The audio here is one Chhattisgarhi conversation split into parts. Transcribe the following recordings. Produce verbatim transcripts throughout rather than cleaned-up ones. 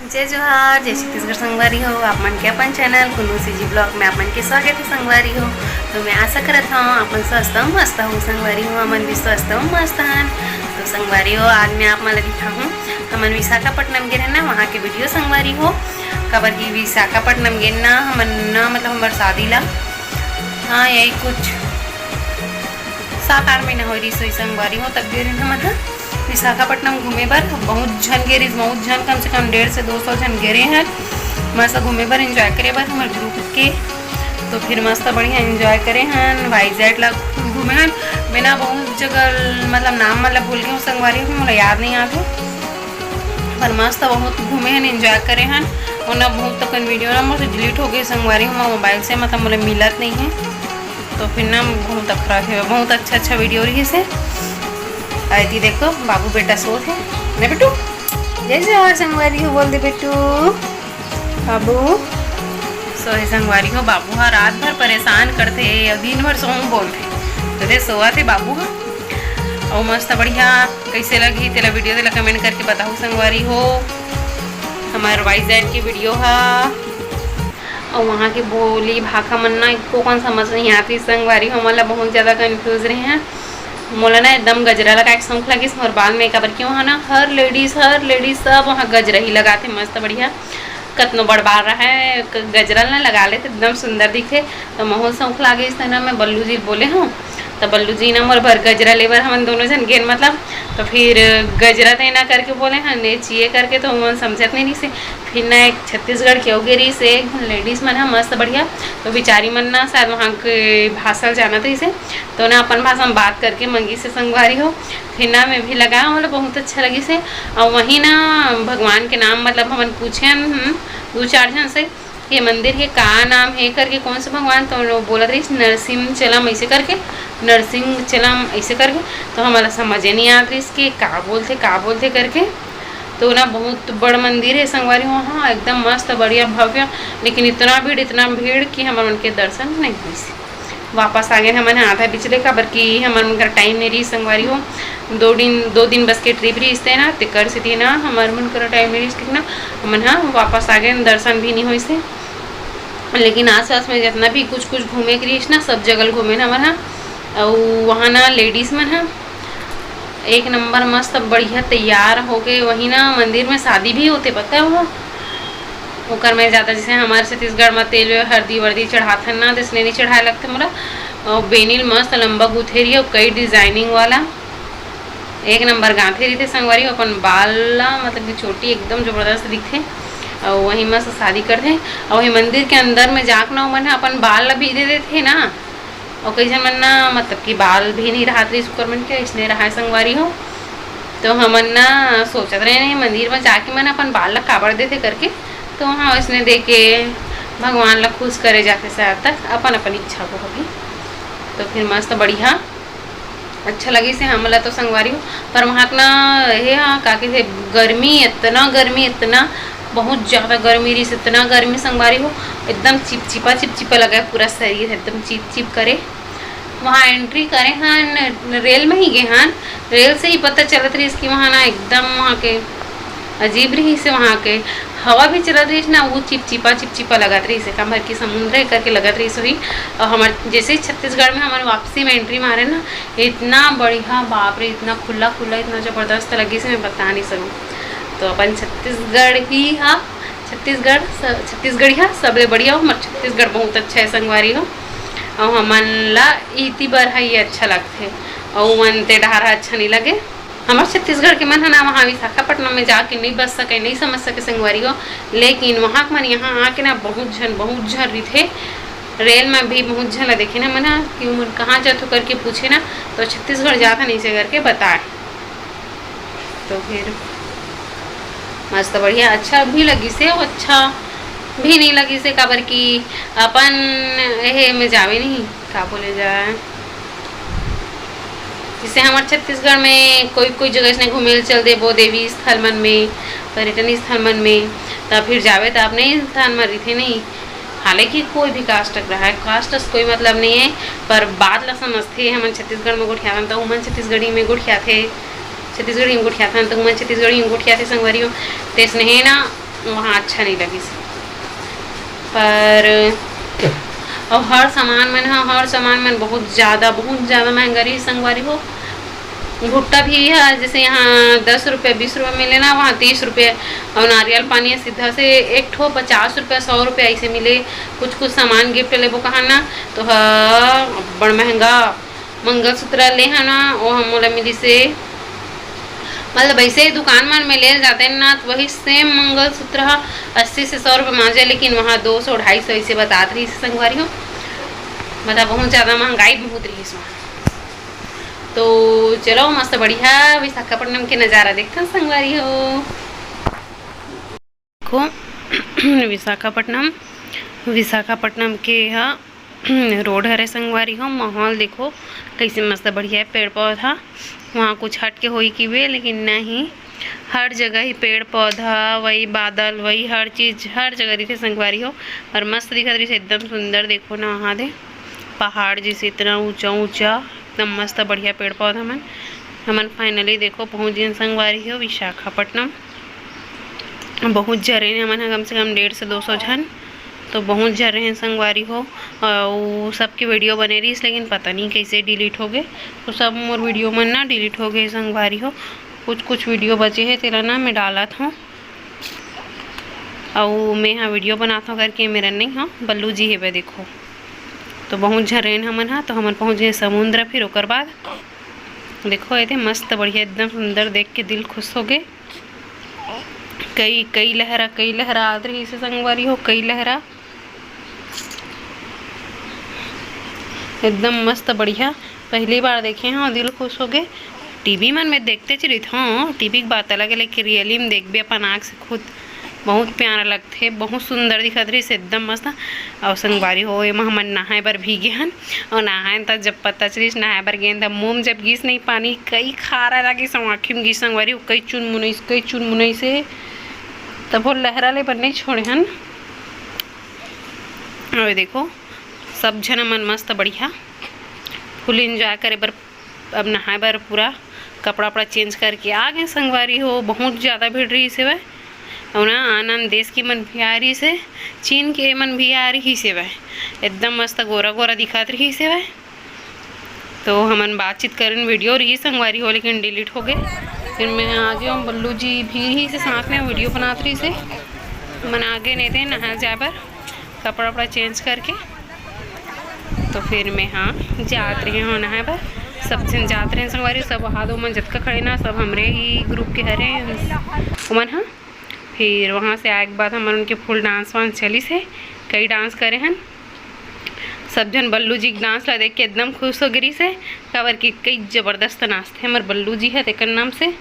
जय जोहार, जय छत्तीसगढ़ संगवारी हो। आप मन के अपन चैनल कुन्नू सीजी ब्लॉग में आप मन के स्वागत है संगवारी हो। तो मैं आशा करत हूँ आप मन स्वस्थ हो, मस्त हो संगवारी हो। हमन भी स्वस्थ हो, मस्त हन। तो संगवारी हो, आज मैं आप मन ला दिखाहूँ, हमन विशाखापट्टनम गे रहन ना, वहाँ के वीडियो संगवारी हो। काबर कि विशाखापट्टनम गे ना हमन ना, मतलब हमर शादी ला, हाँ, यही कुछ सात आठ महीना होय रहिस होही संगवारी हो, तब गे रहिन हमन ह विशाखापट्टनम घूमे बर। बहुत झन गे रहिस, बहुत झन, कम से कम डेढ़ से दो सौ झन गे रहे हन मस्त घूमे बर, एंजॉय करे बर हमर ग्रुप के। तो फिर मस्त बढ़िया एंजॉय करे हन, वाईजैड ला घूमे हन। मैं ना बहुत जगह, मतलब नाम मतलब भूल गए हूँ संगवारी हो, मोला याद नहीं आते, पर मस्त बहुत घूमे हन, एंजॉय करे हन। और ना बहुत तक वीडियो ना मोर डिलीट हो गए संगवारी हो, मोबाइल से मतलब मोला मिलत नहीं है। तो फिर ना बहुत अखरा थे, बहुत अच्छा अच्छा वीडियो रहिस हे। अरे ती देखो, बाबू बेटा सोत हे ना बेटू, जय जोहार संगवारी हो बोल दे बेटू। बाबू सोए संगवारी हो, बाबू हा रात भर परेशान करथे अउ दिन भर सोंग बोलथे। तो दे सोवत हे बाबू हा, अउ मस्त बढ़िया। कैसे लगी तेला वीडियो, तेला कमेंट करके बताओ संगवारी हो। हमार वाईजैड की वीडियो हा, अउ वहाँ के बोली भाखा मन ना एको कन समझ नहीं आती संगवारी हो, हमन ला बहुत ज़्यादा कन्फ्यूज रहे हैं। मोला ना एकदम गजरा लगाए के शौक लगिस मोर बाल में, काबर कि वहाँ ना हर लेडीज, हर लेडीज सब वहाँ गजरा ही लगाते, मस्त बढ़िया। कतनो बड़ बाल रहे, क-, गजरा ना लगा लेते, एकदम सुंदर दिखे। तो महू शौक लागिस ना, मैं बल्लू जी बोले हूँ, तो बल्लू जी ना मोर बर गजरा ले बर हमन दोनों झन गेन, मतलब। तो फिर गजरा देना करके बोले हन, ने चाहिए करके, तो उमन समझत नहीं रहिस हे। फिर ना एक छत्तीसगढ़ के अउ गे रहिस हे, एक झन लेडीज मन ह मस्त बढ़िया, तो बिचारी मन ना शायद वहाँ के भाषा ल जानत रहिस हे, तो ना अपन भाषा में बात करके मंगिस हे संगवारी हो। फिर ना मैं भी लगाया, मोला बहुत अच्छा लगिस हे। और वहीं ना भगवान के नाम, मतलब हमन पूछे हन, हम्म, दो चार झन से, ये मंदिर के का नाम हे करके, कौन से भगवान, तो वो बोलत रहिस नरसिंह चलम ऐसे करके, नरसिंह चलम ऐसे करके। तो हमला समझे नहीं आत रहिस कि का बोलथे, का बोलथे करके। तो ना बहुत बड़ मंदिर हे संगवारी, वहाँ एकदम मस्त बढ़िया भव्य, लेकिन इतना भीड़, इतना भीड़ कि हमर मन के दर्शन नहीं होइस। वापस आ गेन हमन ह आधा बीच ले, काबर कि हमर मन कर टाइम नहीं रहिस संगवारी हो। दो दिन, दो दिन बस के ट्रिप रहिस ते ना, तेकर सेती ना हमर मन कर टाइम नहीं रहिस, ठीक ना, हमन ह वापस आ गेन, दर्शन भी नहीं होइस हे। लेकिन आसपास में जितना भी कुछ कुछ घूमे के रहिस ना, सब जगह घूमे ना हमन ह। अउ वहाँ ना लेडीज मन ह एक नंबर मस्त बढ़िया तैयार होके, वही ना मंदिर में शादी भी होते, पता है वो। ओकर में ज्यादा जैसे हमारे छत्तीसगढ़ में तेल हरदी वर्दी चढ़ाथन ना, तैसने नहीं चढ़ाए लगते मोला। और बेनी ल मस्त लंबा गुथे रही और कई डिजाइनिंग वाला, एक नंबर गांथे रहिथे संगवारी। अपन बाल ला, मतलब कि चोटी एकदम जबरदस्त दिखथे। और वही मस्त शादी करथे। और वही मंदिर के अंदर में जाके ना ओमन ह अपन बाल ला भी दे देथे ना। और कई झन मन ना, मतलब कि बाल भी नहीं रहत रहिस ओकर मन के, अइसने रहाय संगवारी हो। तो हमन ना सोचत रहे, नहीं, मंदिर में जाके मन अपन बाल ला काबर देथे करके। तो वहाँ वैसने दे के भगवान ला खुश करे जाथे शायद तक, अपन अपन इच्छा को भी। तो फिर मस्त बढ़िया अच्छा लगिस हे हमला तो संगवारी हो। पर वहाँ के ना, हे हाँ, का कहिथे, गर्मी, इतना गर्मी, इतना बहुत ज्यादा गर्मी रहिस, इतना गर्मी संगवारी हो, एकदम चिपचिपा चिपचिपा लगा है पूरा शरीर, एकदम चिप चिप करे। वहाँ एंट्री करे हन, रेल में ही गे हन, रेल से ही पता चलत रहिस कि वहाँ ना एकदम वहाँ के अजीब रहिस हे, वहाँ के हवा भी चलत रहिस ना, वो चिपचिपा चिपचिपा लगत रहिस हे, काबर कि समुद्र हे करके लगत रहिस होही। और हमर जैसे ही छत्तीसगढ़ में हमन वापसी में एंट्री मारे ना, इतना बढ़िया, बाप रे, इतना खुला खुला, इतना जबरदस्त लगिस हे, मैं बता नहीं सकूँ। तो अपन छत्तीसगढ़ ही हा, छत्तीसगढ़ स-, छत्तीसगढ़िया सबले बढ़िया हो, हमर छत्तीसगढ़ बहुत अच्छा है संगवारी हो। और हमन ला इति बर हा ये अच्छा लगथे, और मन ते डहार हा अच्छा नहीं लगे। हमर छत्तीसगढ़ के मन ह ना वहाँ विशाखापट्टनम में जाके नहीं बस सके, नहीं समझ सके संगवारी हो, लेकिन वहाँ के मन यहाँ आके ना बहुत झन, बहुत झन रहिथे। रेल में भी बहुत झन ला देखे ना मन ह कि उमन कहाँ जाथो करके पूछे ना, तो छत्तीसगढ़ जात हन ऐसे करके बताए। तो फिर मस्त बढ़िया अच्छा भी लगिस हे, अच्छा भी नहीं लगिस हे, काबर कि अपन एहे में जावे नहीं, का बोले जाए, जैसे हमर छत्तीसगढ़ में कोई कोई जगह इसने घूमे ल चल देबो, देवी स्थल मन में, पर्यटन स्थल मन में, त फिर जावे त अपने स्थान में रहिथे नहीं। हालांकि कोई भी कास्ट रहे, कास्ट से कोई मतलब नहीं है, पर बात ला समझथे। हमन छत्तीसगढ़ में गोठियाथन त उमन छत्तीसगढ़ी में गोठियाथे, छत्तीसगढ़ी में गोठियाथन त उमन छत्तीसगढ़ी में गोठियाथे संगवारी हो। तइसने हे ना, वहाँ अच्छा नहीं लगिस। पर अउ हर सामान मन ह, हर सामान मन बहुत ज़्यादा, बहुत ज़्यादा महंगा रहिस संगवारी हो। भुट्टा भी ह, जैसे यहाँ दस रुपये, बीस रुपये मिले ना, वहाँ तीस रुपये। अउ नारियल पानी ह सीधा से एक ठो पचास रुपये, सौ रुपये ऐसे मिले। कुछ कुछ सामान गिफ्ट लेबो कहा ना, तो ह बड़ महंगा मंगलसूत्र ले हन ना, वो हम मोला मिलिस हे। मतलब ऐसे दुकान मन में ले जाते हैं ना, तो वही सेम मंगलसूत्र ह अस्सी से सौ रुपये मा जाए, लेकिन वहाँ दो सौ, ढाई सौ ऐसे बतात रहिस संगवारी हो। मतलब बहुत ज़्यादा महंगाई बहुत रहिस वहाँ। तो चलो, मस्त बढ़िया विशाखापट्टनम के नज़ारा देखथन संगवारी हो। देखो विशाखापट्टनम, विशाखापट्टनम के ह रोड हरे संगवारी हो। माहौल देखो कैसे मस्त बढ़िया हे, पेड़ पौधा। वहाँ कुछ हट के होई कि वे, लेकिन नहीं, हर जगह ही पेड़ पौधा, वही बादल, वही हर चीज, हर जगह दिखे संगवारी हो। और मस्त दिखत रहिस एकदम सुंदर। देखो ना वहाँ दे पहाड़ जैसे इतना ऊंचा ऊंचा, एकदम मस्त बढ़िया पेड़ पौधा मन। हमन finally देखो पहुँच गेन संगवारी हो विशाखापट्टनम। बहुत झन रहेन हमन ह, कम से कम डेढ़ से दो सौ झन, तो बहुत झन रहेन संगवारी हो। अउ सबके वीडियो बने रहिस, लेकिन पता नहीं कैसे डिलीट हो गए। तो सब मोर वीडियो मन ना डिलीट हो गए संगवारी हो। कुछ कुछ वीडियो बचे हे, तेला ना मैं डालत हूँ। अउ मैं हा वीडियो बनात हूँ करके मेरा नहीं हो, बल्लू जी हेबे देखो। तो बहुत झन रहेन हमन हा, तो हमन पहुँच गए समुद्र। फिर ओकर बाद देखो, एदे मस्त बढ़िया, एकदम सुंदर, देख के दिल खुश हो गए। कई, कई लहरा, कई लहरा आत रहिस हे संगवारी हो, कई लहरा। एकदम मस्त बढ़िया, पहली बार देखे हूँ, दिल खुश हो गए। टीवी मन में देखते च रहित हूँ, टीवी के बात अलग है, लेकिन रियली में देखबे अपन आँख से खुद, बहुत प्यारा लगथे, बहुत सुंदर दिखत रहिस, एकदम मस्त। अउ संगवारी हो, एमा हमन नहाए बर भी गे हन, अउ नहाए त जब पता चलिस, नहाए बर गेन त मुंह में जब गिस नहीं पानी, कई खारा लागिस, अउ आँखी में गिस संगवारी हो, कई चुनमुनइस, कई चुनमुनइस हे, तब वो लहरा ले बर नहीं छोड़े हन। अउ ये देखो, सब झन मन मस्त बढ़िया फुल एंजॉय करे बर, अब नहाए बर पूरा कपड़ा वपड़ा चेंज करके आ गए संगवारी हो। बहुत ज़्यादा भीड़ रहिस हेवय, अउ ना आन आन देश के मन भी आ रहिस हे, चीन के मन भी आ रहिस हेवय, एकदम मस्त गोरा गोरा दिखत रहिस हेवय। तो हमन बातचीत करेन, वीडियो रहिस संगवारी हो, लेकिन डिलीट हो गए। फिर मैं आ गया हूँ, बल्लू जी भी रहिस हे साथ में, वीडियो बनात रहिस हे। हमन आ गए नहीं थे नहाए जाए बर, कपड़ा वपड़ा चेंज करके। तो फिर मैं, हाँ, जात रहे हूँ नहाए बर। सब झन जात रहे संगवारी, सब हाथ मन जतका खड़े ना, सब हमरे ही ग्रुप के हरे ओमन ह। फिर वहाँ से आए के बाद हमन उनके फुल डांस वांस चलिस हे, कई डांस करे हन। सब झन बल्लू जी के डांस ला देख के एकदम खुश हो गिरिस हे, काबर कि कई जबरदस्त नाचथे हमर बल्लू जी ह, तेकर नाम से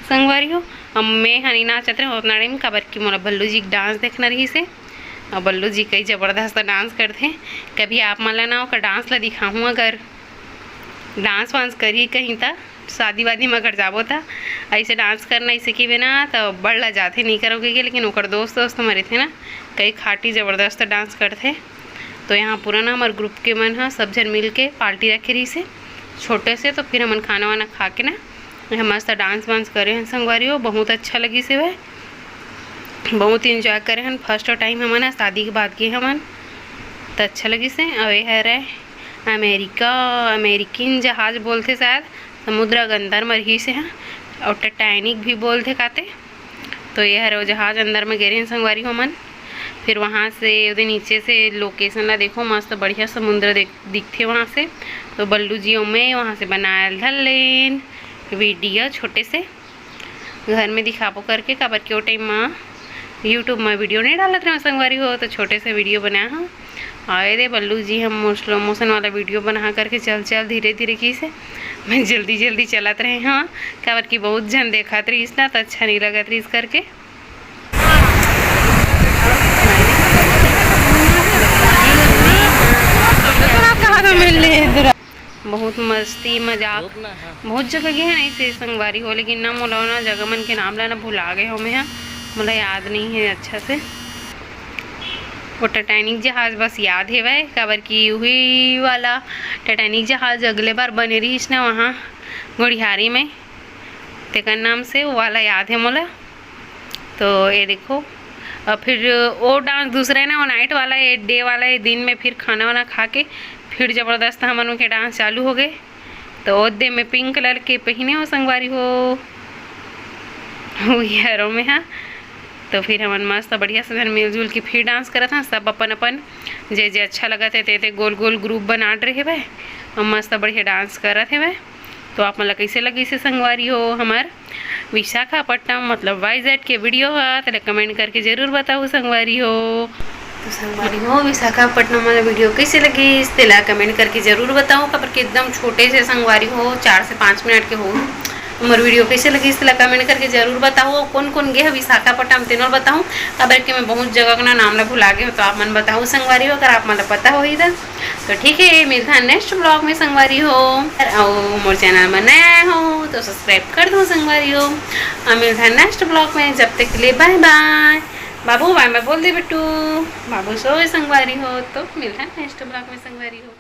संगवारी हो। अब मैं ह नहीं नाचत रहे उतना टाइम, काबर कि मोला बल्लू जी के डांस देखना रहिस हे। अब बल्लू जी कई जबरदस्त डांस करथे, कभी आप मन ला ना ओकर डांस ला दिखाहूँ, अगर डांस वांस करही कहीं त, शादी वादी में अगर जाबो त ऐसे डांस करना ऐसे की बिना त बड़ ला जाथे, नहीं करोगे के, लेकिन ओकर दोस्त दोस्त हमर रहिथे ना, कई खाटी जबरदस्त डांस करथे। तो यहाँ पूरा ना हमर ग्रुप के मन ह सब झन मिल के पार्टी रखे रहिस हे छोटे से, तो फिर हमन खाना वाना खा के ना यहाँ मस्त डांस वांस करे हन संगवारी हो, बहुत अच्छा लगिस हे वह, बहुत एंजॉय करे हन। फर्स्ट टाइम हमन ह शादी के बाद गे हमन, त अच्छा लगिस हे। अउ ये हरे अमेरिका, अमेरिकन जहाज बोलथे शायद, समुद्र के अंदर म रहिस हे, अउ टाइटैनिक भी बोलथे काते। तो ये हरे वो जहाज अंदर में गे रहेन संगवारी हो हमन। फिर वहाँ से ओदे नीचे से लोकेशन ला देखो, मस्त बढ़िया समुद्र देख, दिखथे वहाँ से। तो बल्लू जी ओमे वहाँ से बनायल धर लेन वीडियो छोटे से, घर में दिखाबो करके, काबर के ओ टाइम म YouTube म वीडियो नहीं डालत रहे संगवारी हो, तो छोटे से वीडियो बनाए हूँ। अउ ये दे बल्लू जी हम स्लो मोशन वाला वीडियो बना करके चल चल धीरे धीरे कहिस हे। मैं जल्दी जल्दी चलत रहे हूँ, काबर कि बहुत झन देखत रहिस ना, तो अच्छा नहीं लगत रहिस करके। बहुत मस्ती मजाक, बहुत जगह गे हन ऐसे संगवारी हो, लेकिन ना मोला ना जगह मन के नाम ला ना भुला गए हो मैं ह, मोला याद नहीं है अच्छा से। वो टाइटैनिक जहाज बस याद हेवय, काबर कि उही वाला टाइटैनिक जहाज अगले बार बने रहिस ना वहाँ घोड़िहारी में, तेकर नाम से वो वाला याद है मोला। तो ये देखो, और फिर वो डांस दूसरा है ना, वो नाइट वाला है, डे वाला है। दिन में फिर खाना वाना खा के फिर जबरदस्त हमन के डांस चालू हो गए। तो वो दे में पिंक कलर के पहिने हो संगवारी हो, वो यारों में, हाँ। तो फिर हमन मस्त बढ़िया से झन मिलजुल के फिर डांस करत हन, सब अपन अपन जे जे अच्छा लगत है ते ते गोल गोल ग्रुप बनात रहे हवय और मस्त बढ़िया डांस करत हवय। तो आप मन ला कइसे लगिस हे संगवारी हो हमर विशाखापट्टनम मतलब वाईजेड के वीडियो ह, तेला कमेंट करके जरूर बताओ संगवारी हो। तो संगवारी हो, विशाखापट्टनम वाला वीडियो कइसे लगिस तेला कमेंट करके जरूर बताओ, काबर कि एकदम छोटे से संगवारी हो, चार से पाँच मिनट के हो हमर वीडियो कइसे लगिस तेला कमेंट करके जरूर बताओ। कोन कोन गे ह विशाखापट्टनम तेनो बताओ, काबर कि मैं बहुत जगह के ना नाम ला भुला गे हो, तो आप मन बताओ संगवारी हो अगर आप मन ला पता होही त। तो ठीक है, मिलथन नेक्स्ट ब्लॉग में संगवारी हो। अउ मोर चैनल में नया आए हो तो सब्सक्राइब कर दो संगवारी हो। और मिलथन नेक्स्ट ब्लॉग में, जब तक के लिए बाय बाय। बाबू बाय बाय बोल दे बिट्टू। बाबू सोए संगवारी हो, तो मिलथन नेक्स्ट ब्लॉग में संगवारी हो।